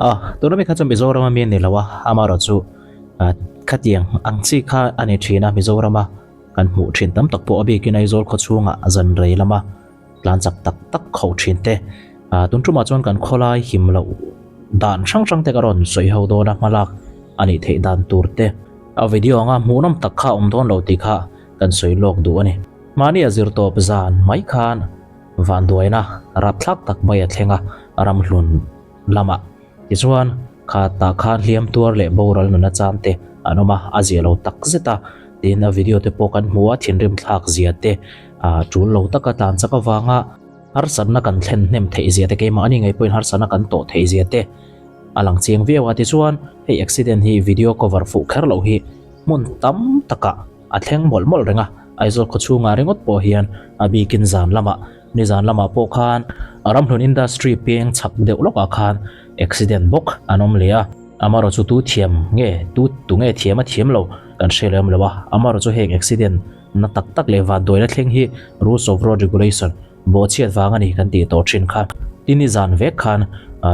A, tuna mi kha chu Mizoram a mi a ni lo a, amaherawhchu khatiang ang chi kha a ni thin a, Mizorama kan hmuh thin tam tak pawh a bikin Aizawl khawchhungah zan rei lama tlan chak tak tak kho thin te. Tun tumah chuan kan khawlai him loh dan hrang hrang te ka rawn sawi ho dawn a, hmalak a nih theih dan tur te. A video anga hmuhnawm tak kha a awm dawn lo tih kha kan sawi lawk duh a ni. Mahni a zir tawp zan mai khan vanduaina rapthlak tak mai a thleng a, ramhlun lamah. Tichuan, kha tah khan hliam tuar leh boral nuna chan te an awm a, a zia lo tak zet a. Tin, a video te pawh kan hmu a, thinrim thlak zia te, ah tul lo taka tlan chak avanga harsatna kan thlen hnem theih zia te, keimahni ngei pawhin harsatna kan tawh theih zia te a lang chiang viau a. Tichuan, hei accident hi video cover fuh kher loh hi hmun tam takah a thleng mawlh mawlh reng a, Aizawl khawchhungah ringawt pawh hian a bikin zan lamah, nizan lamah pawh khan Ramhlun Industry peng chhak deuh lawkah khan accident bawk an awm leh a, amaherawh chu tu thiam nge tu tu nge thiam a thiam lo kan hre lem lo a, amaherawh chu heng accident na tak tak leh vanduaina thleng hi Rules of Road Regulation bawhchhiat vang a ni kan tih tawh thin kha. Tin nizan vek khan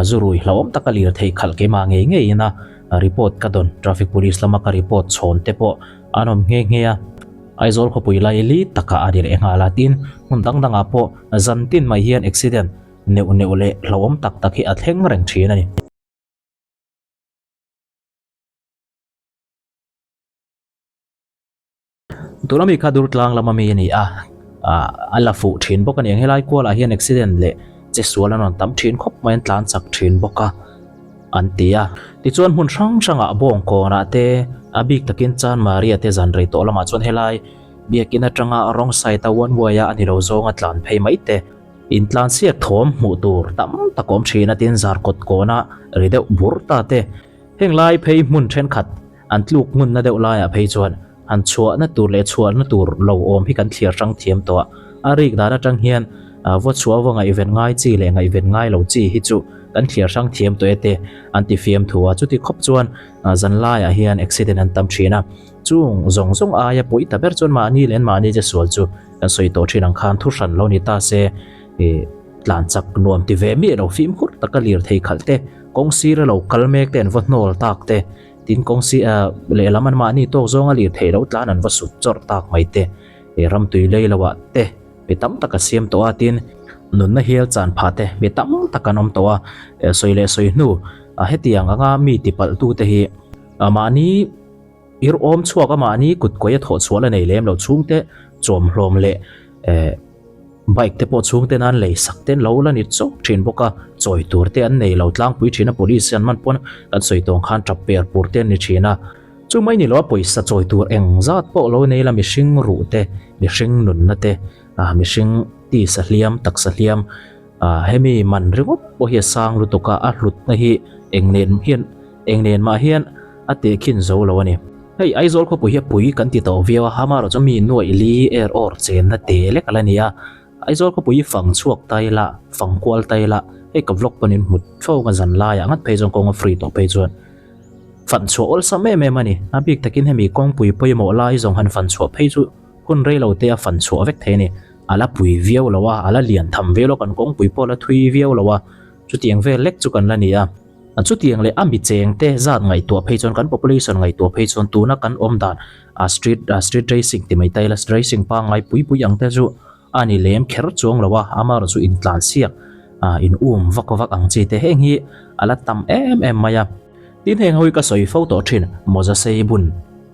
zu rui hlauhawm taka lirthei khalh keimah ngei ngeiin a report ka dawn, Traffic Police lama ka report chhawn te pawh An awm nghe nghe a, Aizawl khawpui lai li takah a ni leh nghal a, tin hmun dang dangah pawh zan tin mai hian accident neuh neuh leh hlauhawm tak tak hi a thleng reng thin a ni. Tuna mi kha Durtlang lama mi a ni a, a la fuh thin bawk a ni ang, helai kualah hian accident leh che sual an rawn tam thin khawp mai, an tlan chak thin bawk a. an ti a. Tichuan hmun hrang hrangah Bawngkawnah te, a bik takin Chanmaria te zan rei tawh lamah chuan helai biakin atanga wrong side a one way a a ni lo zawnga tlan phei mai te, intlansiak thawm hmuh tur tam tak awm thin a tin Zarkawt kawna ri deuh bur ta te, heng lai phei hmun thenkhat an tluk ngunna deuh laiah phei chuan Han chhuahna tur leh chhuahna tur lo awm hi kan thliar hrang thiam tawh a, a rik dan atang hian vaw chhuah va ngaihven ngai chi leh ngaihven ngai lo chi hi chu kan thliar hrang thiam tawh e te an ti fiam thu a, chuti khawp chuan zan laiah hian accident an tam thin a, chung zawng zawng aia pawi ta ber chuan mahni leh mahni che sual chu kan sawi tawh thin ang khan thu hran lo ni ta se tlan chak nuam ti ve miah lo fimkhur taka lirthei khalh te kawng sira lo kal mek te an va hnawl tak te. Tin kawng si a lehlam an mahni tawk zawnga lir theih loh tlan an va sut chawrh tak mai te, he ram tui lei lo ah te mi tam tak a siam tawh a, tin nunna hial chan phah te mi tam tak an awm tawh a, sawi leh sawi hnu a hetiang anga mi tipalh tu te hi mahni ir awm chhuak a mahni kut kawi a thawh chhuah la nei lem lo chhungte chawmhlawm leh eh. Bike te pawh chhungte nan lei sak te an lo la ni chawk thin bawk a, chawi tur te an nei lo tlangpui thin a, police an man pawn kan sawi tawng khan tap per pur te an ni thin a, chu mai ni lo a pawisa chawi tur eng zat pawh lo nei la mihring ruh te, mihring nunna te, ah mihring tisa hliam taksa hliam ah hemi man ringawt pawh hi a sang lutuk a, a hlutna hi eng nen hian eng nen mah hian a tehkhin zo lo a ni. Hei Aizawl khawpui hi a pui kan ti tawh viau a, amaherawh chu mi nuaih li er awr chenna te lek a la ni a, Aizawl khawpui hi fang chhuak ta ila, fang kual ta ila, hei ka vlog pawn in hmu fo ka zan laiah ngat phei chuan kawng a free tawh phei chuan fan chhuah awlsam em em a ni, a bik takin hemi kawngpui pawimawh lai zawng han fan chhuah phei chu hun rei lo te a fan chhuah vek thei a ni, a la pui viau lo a, a la lian tham viau lo a, kan kawngpui pawh a la thui viau lo a, chutiang vel lek chu kan la ni a. Chutiang leh a mi cheng te zat ngaihtuah phei chuan kan population ngaihtuah phei chuan tuna kan awm dan a street a street racing ti mai ta ila racing pangngai pui pui ang te chu a ni lem kher chuang lo a, amaherawh chu intlan siak ah in um vak vak ang chi te heng hi a la tam em em mai a. Tin heng ho hi ka sawi fo tawh thin mawza sei bun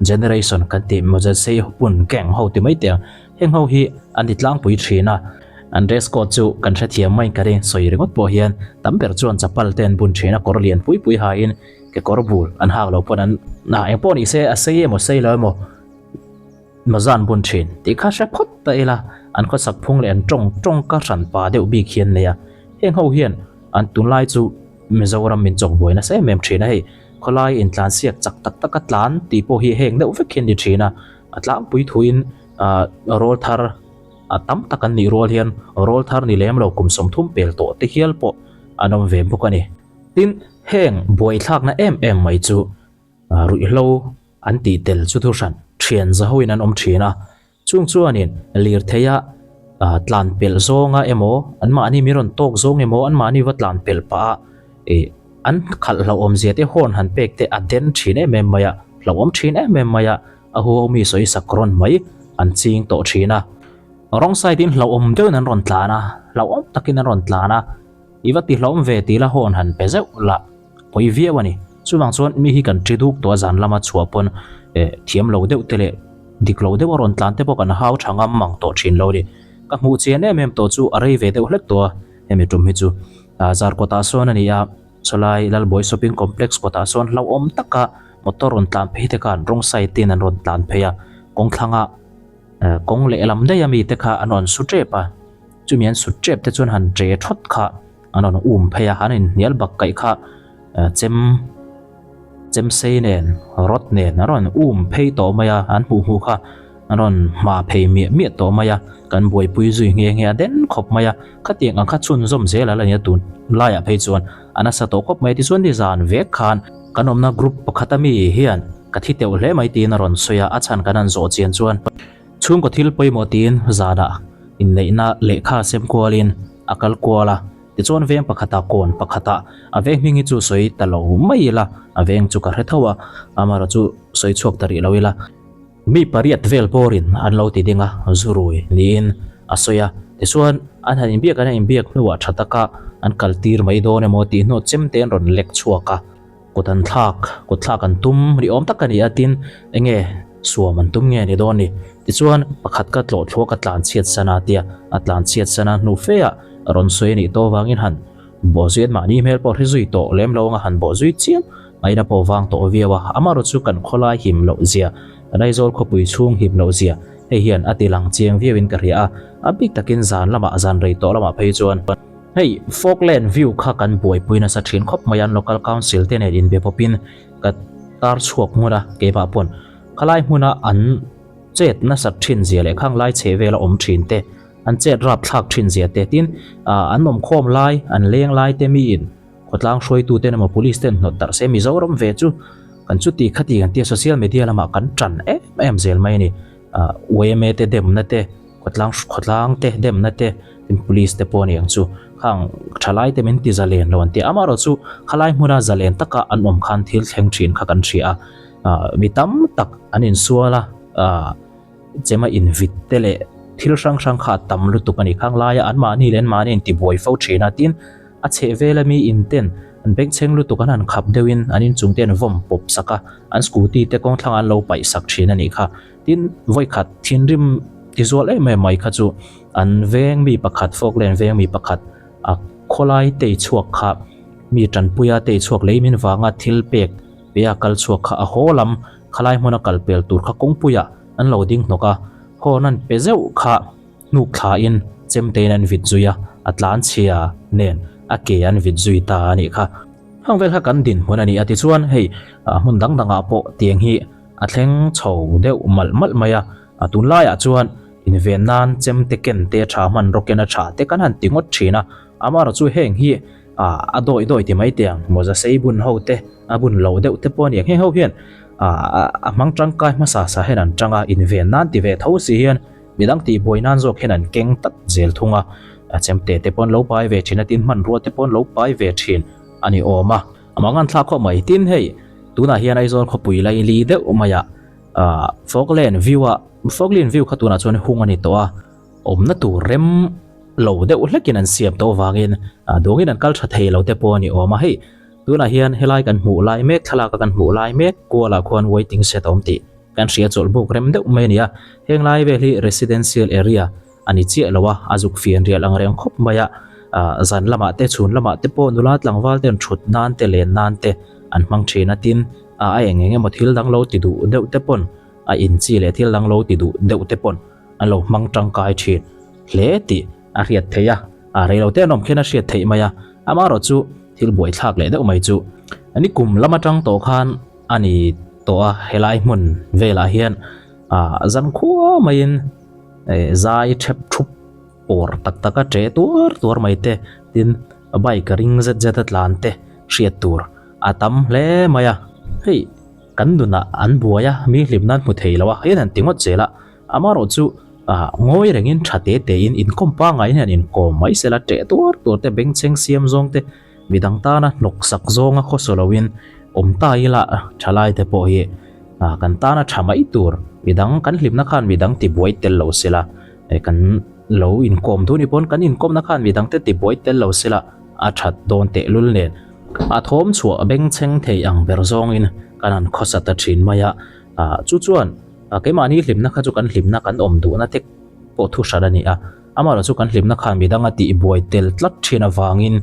generation kan tih mawza sei bun gang ho ti mai teh ang heng ho hi an ti tlangpui thin a. An dress code chu kan hrethiam mai ka ring, sawi ringawt pawh hian tam ber chuan chapal te an bun thin a, kawr lian pui pui hain kekawr bul an hak lo pawn an nah eng pawh ni se a sei emaw sei lo emaw mawza an bun thin tih kha hre phawt ta ila an khawsak phung leh an tawng tawng ka hran pa deuh bik hian nei a, heng ho hian an tunlai chu Mizoram min chawk buai nasa em em thin a hei khawlai intlansiak chak tak taka tlan tih pawh hi heng deuh vek hian ni thin a, a tlangpui thuin ah rawl thar. A tam tak an nih rual hian rawl thar ni lem lo kum 30 pel tawh te hial pawh an awm ve bawk a ni. Tin, heng buaithlakna em em mai chu ruihhlo an tih tel chu thu hran thian zahoin an awm thin a, chung chuanin lirtheia tlan pelh zawnga emaw anmahni mi rawn tawk zawng emaw anmahni va tlan pelh pah a ih. An khalh hlauhawm zia te horn han pek te a den thin em em mai a, hlauhawm thin em em mai a, a huau mi sawi sak rawn mai an ching tawh thin a. Wrong side in hlauhawm deuhin an rawn tlan a, hlauhawm takin an rawn tlan a, i va ti hlauhawm ve tih la horn han pe zeuh lah pawi viau a ni. Chuvang chuan mi hi kan ṭi duk tawh a zan lama chhuah pawn eh thiam lo deuh te leh dik lo deuh a rawn tlan te pawh kan hau tha ngam mang tawh thin lo a ni. Ka hmuh chian em em tawh chu a rei ve deuh hlek tawh a hemi tum hi chu. Zar kawtah sawn a ni a, chawlai Lalbawi Shopping Complex kawtah sawn hlauhawm taka motor rawn tlan phei te khan wrong side ten an rawn tlan phei a, kawng thlangah kawng lehlam daih a mi te kha an rawn su tep a, chumi an su tep te chuan han che thawt kha an rawn um phei a, an inhnial bak kaih kha chem. Chemsei nen, rawt nen a rawn um phei tawh mai a, an hmuh hmuh kha a rawn hma phei miah miah tawh mai a, kan buaipui zui nghe nghe a den khawp mai a, khatiang ang kha chhunzawm zel a la nia tun laiah phei chuan a nasa tawh khawp mai a, tichuan nizan vek khan kan awmna group pakhata mi hian ka thi teuh hle mai tiin a rawn sawi a, a chhan kan han zawh chian chuan chhungkaw thil pawimawh tiin zanah inneihna lehkha sem kualin a kal kual a. Tichuan veng pakhatah kawn pakhatah a veng hming hi chu sawi ta lo mai ila, a veng chu ka hre tho a, amaherawh chu sawi chhuak ta rih lo ila. Mi pariat vel bawrin an lo ti ding a, zurui niin a sawi a. Tichuan an han inbiak an han inbiak hnuah tha taka an kal tir mai dawn emaw tih hnuah chemte an rawn lek chhuak a. Kut an thlak, kut thlak an tum ri awm tak a ni a, tin enge suam an tum nge ni dawn ni. Tichuan pakhat ka tlawh thluak a tlan chhiat san a tia, a tlan chhiat san a hnu fe ah rawn sawi a nih tawh avangin han bawh zui an mahni hmel pawh hre zui tawh lem lo anga han bawh zui chiam ngaihna pawh vang tawh viau a, amaherawh chu kan khawlai him loh zia, kan Aizawl khawpui chhung him loh zia hei hian a ti lang chiang viau in ka hria a, a bik takin zan lamah zan rei tawh lamah phei chuan. Hei Falkland view kha kan buaipui nasa thin khawp mai a, Local Council te nen inbe pawpin ka tar chhuak hmun a, keimah pawn khalai hmuna an chet nasat thin zia leh khang lai chheh vela awm thin te, an chet rap thlak thin zia te tin an awm khawm lai, an leng lai te miin khawtlang hruaitu ten emaw Police ten hnawt darh se Mizoram ve chu kan chuti khati kan tia social media lamah kan tan em em zel mai a ni. Yma te demna te, khawtlang khawtlang te demna te, tin police te pawh a ni ang chu. Khang thalai te min ti zalen lo an ti a, amaherawh chu khalai hmuna zalen taka an awm khan thil thleng thin kha kan hria a, mi tam tak an insual a, chema invit te leh thil hrang hrang kha a tam lutuk a ni. Khang laia anmahni leh anmahni an tibuai fo thin a, tin a chhehvela mi inten an bengchheng lutuk an han khap deuhin an inchung te an vawm pawp sak a, an scooty te kawng thlangah an lo paih sak thin a nih kha. Tin, vawikhat thinrim tizual em em mai kha chu an veng mi pakhat, Falkland veng mi pakhat a khawlai tei chhuak kha mi tanpuia tei chhuak lei min vanga thil pek pe a kal chhuak kha a haw lam khalai hmuna kal pel tur kha kawngpuiah an lo ding hnawk a, horn an pe zeuh kha hnuk thlain chemtein an vit zui a, a tlan chhia nen a ke an vit zui ta a nih kha. Hang vel kha kan dinhmun a ni a tichuan hei hmun dang dangah pawh tiang hi A thleng chho deuh malh malh mai a, a tunlaiah chuan inven nan chemte ken te tha hmanraw ken a tha te kan han ti ngawt thin a, amaherawh chu heng hi a dawi dawi ti mai teh ang, mawza sei bun ho te a bun lo deuh te pawh a ni ang, heng ho hian a hmang tangkai hmasa sa hian an tang a, inven nan ti ve tho si hian midang tihbuai nan zawk hian an keng tlat zel thung a, chemte te pawh an lo pai ve thin a, tin hmanrua te pawh an lo pai ve thin a ni awm a. Amah ngan thlak khawp mai. Tin hei tunah hian Aizawl khawpui laili deuh maiah ah Falkland view ah Falkland view kha tunah chuan hung a ni tawh a, awmna tur rem lo deuh hlekin an siam tawh avangin ah duangin an kal tha thei lo te pawh a ni awm a. Hei tunah hian helai kan hmuh lai mek thlalak a kan hmuh lai mek kualah khuan waiting shed a awm tih kan hria chawlh buk rem deuh mai a ni a. Heng lai vel hi residential area A ni chiah lo a, a zuk fian rial ang reng khawp mai a, zan lamah te chhun lamah te pawh nula tlangval ten thut nan te len nan te an hmang thin a, tin a eng eng emaw thil dang lo ti duh deuh te pawn a in chi leh thil dang lo ti duh deuh te pawn an lo hmang tangkai thin hle tih a hriat theih a, a rei lo te an awm khian a hriat theih mai a, amaherawh chu thil buaithlak leh deuh mai chu ni kum lam atang tawh khan a ni tawh a, helai hmun velah hian zankhua maiin. Zai thep thup pawr tak tak a che tuar tuar mai te tin bike ring zet zet a tlan te hriat tur a tam hle mai a, hei kan nunah an buai a mi hlim nan hmu thei lo a hei an han ti ngawt zel a, amaherawh chu ah ngawi rengin tha te te in inkawm pangngai hian inkawm mai sela che tuar tuar te bengchheng siam zawng te. Midang tana hnawksak zawnga khawsaw loin awm ta ila thalai te pawh hi kan tana tha mai tur. Midang kan hlimna khan midang tibuai tel lo sela, kan lo inkawm duh ni pawn kan inkawmna khan midang te tibuai tel lo sela a that dawn tehlul nen. A thawm chhuah bengchheng thei ang ber zawngin kan han khawsa ta thin mai a, chu chuan keimahni hlimna kha chu kan hlimna kan awm duhna te pawh thu hran a ni a, amaherawhchu chu kan hlimna khan midang a tihbuai tel tlat thin avangin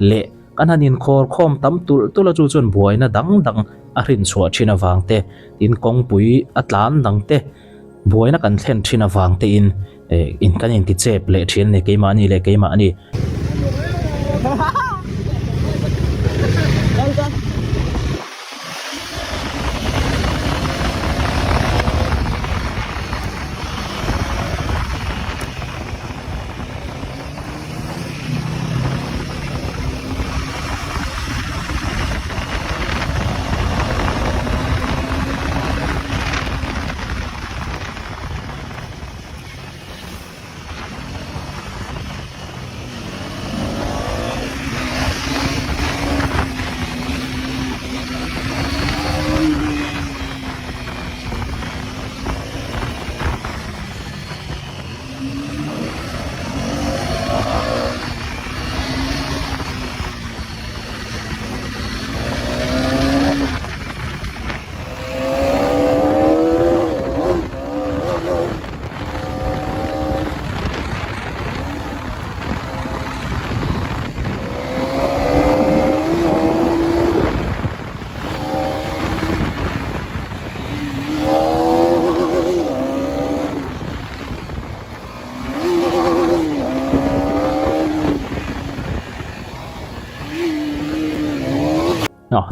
leh kan han inkhawr khawm tam tulh tulh a chu chuan buaina dang dang a hrin chhuah thin avang te, tin kawngpui a tlan dang te buaina kan thlen thin avang tein eh kan intichep leh thin a ni keimahni leh keimahni.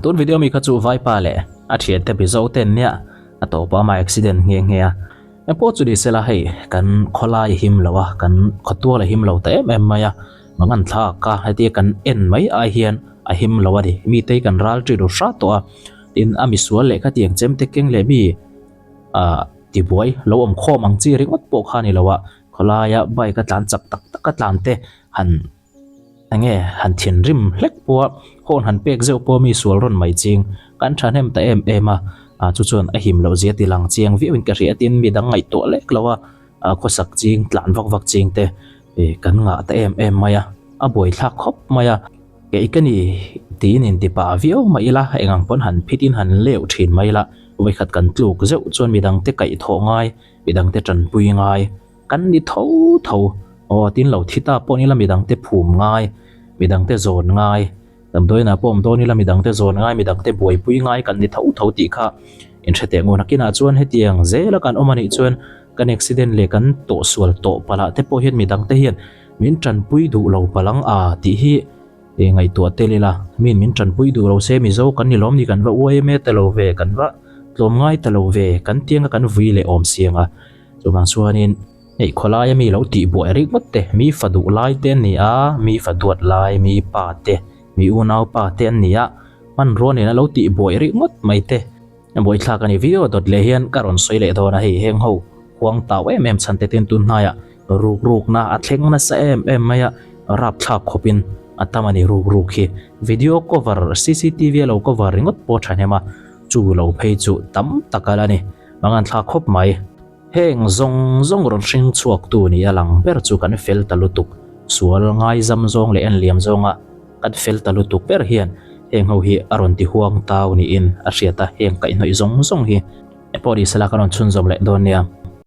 Tun video mi kha chu Vaipa leh a thiante Mizo ten nia a tawpa ama accident nghe nghe a. Engpawh chu ni sela hei kan khawlai a him lo a, kan khawtual a him lo ta em em mai a, mangan thlak a hetia kan en mai ai hian a him lo a ni. Mite hi kan ral ṭi ru hrat tawh a, tin a misual leh khatiang chemte keng leh mi ah tibuai lo awm khawm ang chi ringawt pawh kha a ni lo a, khawlaia bike a tlan chak tak tak a tlan te han Enge han thinrim hlek pawha horn han pek zeuh pawha mi sual rawn mai ching kan thahnem ta em em a, ah chu chuan a him loh zia ti lang chiang viau in ka hria tin mi dang ngaihtuah lek lo a, ah khawsak ching tlan vak vak ching te ih kan ngah ta em em mai a, a buaithlak khawp mai a, kei ka ni tiin in ti pah viau mai ila eng ang pawn han phit in han leuh thin mai ila vawikhat kan tluk zeuh chuan midang te kaihthawh ngai midang te tanpui ngai. Kan ni tho tho. Aw, tin lo thi ta pawh nila midangte phum ngai, midangte zawn ngai, damdawiinah pawh awm dawn ila midangte zawn ngai, midangte buaipui ngai kan ni tho tho tih kha inhre teh ngun. Nakinah chuan hetiang zela kan awm anih chuan kan accident leh kan tawhsual tawh palh ah te pawh hian midangte hian min tanpui duh lo palh ang a tih hi ih ngaihtuah tel ila. Min min tanpui duh lo se Mizo kan ni lawm ni kan va uaime ta lo ve, kan va tlawm ngai ta lo ve, kan tianga kan vui leh awm siang a. Chuvang chuanin hei khawlaia mi lo tih buai ringawt te, mi fa duh lai te an ni a, mi fa duat lai, mi pa te, mi unau pa te an ni a, hmanrua nena lo tih buai ringawt mai te a buaithlak a ni. Video dawt leh hian ka rawn sawi leh dawn a, hei heng ho huang tau em em chhan te tin tun hnaiah ruk rukna a thleng nasa em em mai a, rapthlak khawpin a tam a ni ruk ruk hi. Video cover cctv a lo cover ringawt pawh a thahnem a, chu lo phei chu tam tak a la ni. Mangan thlak khawp mai. Heng zawng zawng rawn hring chhuaktu ni a lang ber chu kan fel ta lutuk. Sual ngaizam zawng leh enliam zawnga kan fel ta lutuk ber hian heng ho hi a rawn ti huang tau niin a hriat a, heng kaihhnawih zawng zawng hi. Pawh ni sela kan rawn chhunzawm leh dawn nia.